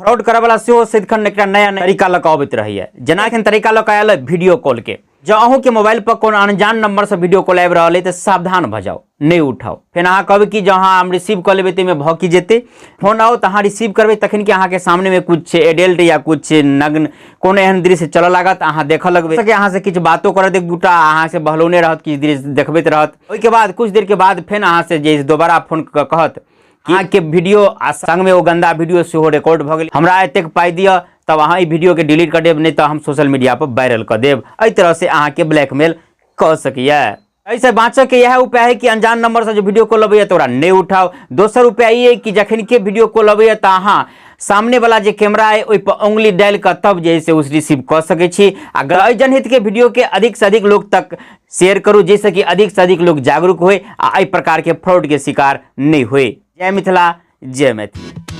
Fraud करऽवला सेहो सदिखन एकटा नया नया तरीका लऽ कऽ अबैत रहैए। जेना एखन तरीका लऽ कऽ आयल वीडियो कॉल के। जँ अहूँके मोबाइल पर कोनो अनजान नंबर से वीडियो कॉल आबि रहल अइ तऽ सावधान भऽ जाउ, नहि उठाउ। फेर अहाँ कहबै कि जँ अहाँ हम रिसीव कऽ लेबै तऽ एहिमे भऽ की जेतै। फोन आओत, अहाँ रिसीव करबै, तखन कि अहाँके सामनेमे किछु छै एडल्ट या किछु छै नग्न, कोनो एहन दृश्य चलऽ लागत, अहाँ देखऽ लगबै। सके अहाँसँ किछु बातो करत एक दूटा, अहाँसँ बहलौने रहत, किछु दृश्य देखबैत रहत। ओहिके बाद किछु देरके बाद फेर अहाँसँ जे दोबारा फोन कऽ कहत कि अहाँके वीडियो आ संगमे ओ गन्दा वीडियो सेहो रिकॉर्ड भऽ गेल, हमरा एतेक पाइ दिअ तब अहाँ ई वीडियोके डिलीट कऽ देब, नहि तऽ हम सोशल मीडिया पर वायरल कऽ देब। एहि तरहसँ अहाँके ब्लैकमेल कऽ सकैए। एहिसँ बाँचऽके इएह उपाय है कि अनजान नंबरसँ जे वीडियो कॉल अबैए तऽ ओकरा नहि उठाउ। दोसर उपाय ई अइ कि जखन के वीडियो कॉल अबैए तऽ अहाँ सामनेवला जे कैमरा अइ ओहिपर उंगली डालि कऽ तब जे है से ओ रिसीव कऽ सकै छी। आ एहि जनहितके वीडियोके अधिकसँ अधिक लोक तक शेयर करू, जाहिसँ कि अधिकसँ अधिक लोक जागरूक होय आ एहि प्रकारके फ्रॉडके शिकार नहि होय। जय मिथिला, जय मैथिली।